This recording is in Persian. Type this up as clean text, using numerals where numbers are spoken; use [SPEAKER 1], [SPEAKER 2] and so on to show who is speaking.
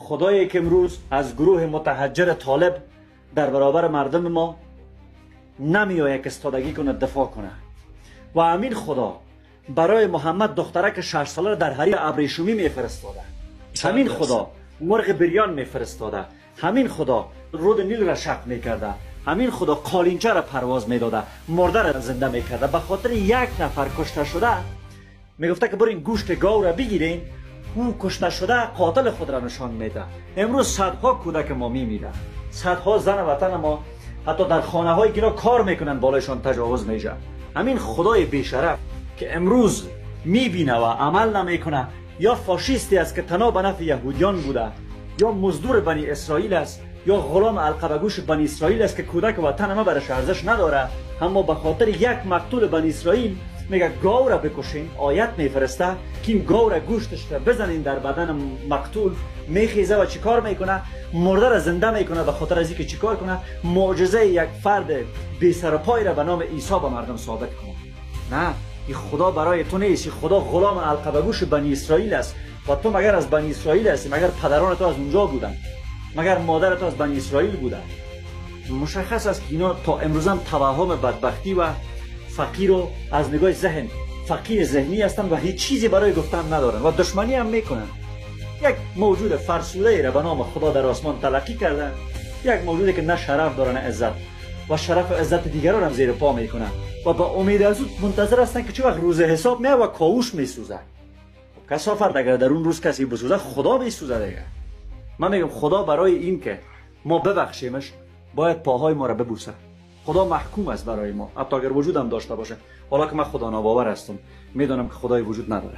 [SPEAKER 1] خدایی که امروز از گروه متحجر طالب در برابر مردم ما نمیآید که استادگی کنه، دفاع کنه. و همین خدا برای محمد دخترک 6 ساله در حریر ابریشمی میفرستاده. همین خدا مرغ بریان میفرستاده. همین خدا رود نیل را شق میکرده. همین خدا قالینچه را پرواز میداده، مرده را زنده میکرده. به خاطر یک نفر کشته شده میگفته که برین گوشت گاو را بگیرین، او کشته شده قاتل خود را نشان میده. امروز صدها کودک ما میمیره، صدها زن وطن ما حتی در خانه هایی که کار میکنن بالایشان تجاوز میشه. همین خدای بیشرف که امروز میبینه و عمل نمیکنه، یا فاشیستی است که تنها به نفع یهودیان بوده، یا مزدور بنی اسرائیل است، یا غلام علقبگوش بنی اسرائیل است که کودک وطن ما برش ارزش نداره، اما به خاطر یک مقتول بنی اسرائیل میگه گاو را بکشین، آیت میفرسته که این گاو را گوشتش را بزنین در بدن مقتول، میخیزه و چیکار میکنه؟ مرده را زنده میکنه. به خاطر از اینکه چیکار کنه؟ معجزه یک فرد بی سر و پای را به نام عیسی به مردم ثابت کنه. نه، این خدا برای تو نیست، این خدا غلام علقبگوش بنی اسرائیل است و تو مگر از بنی اسرائیل هستی؟ مگر پدران تو از اونجا بودن؟ مگر مادر تو از بنی اسرائیل بودن؟ مشخص است که اینا تا امروز هم توهم بدبختی و فقیر و از نگاه ذهن فقیر ذهنی هستن و هیچ چیزی برای گفتن ندارن و دشمنی هم میکنن. یک موجود فرسوده ای را به نام خدا در آسمان تلقی کردن، یک موجودی که نه شرف داره نه عزت و شرف و عزت دیگران هم زیر پا میکنن و با امید از او منتظر هستن که چه وقت روز حساب میاد و کاوش میسوزه. کثافت اگر در اون روز کسی بسوزه خدا میسوزه دیگه. من میگم خدا برای این که ما ببخشیمش باید پاهای ما را ببوسه. خدا محکوم است برای ما، حتی اگر وجودم داشته باشه. حالا که من خدا ناباور هستم، میدانم که خدای وجود نداره.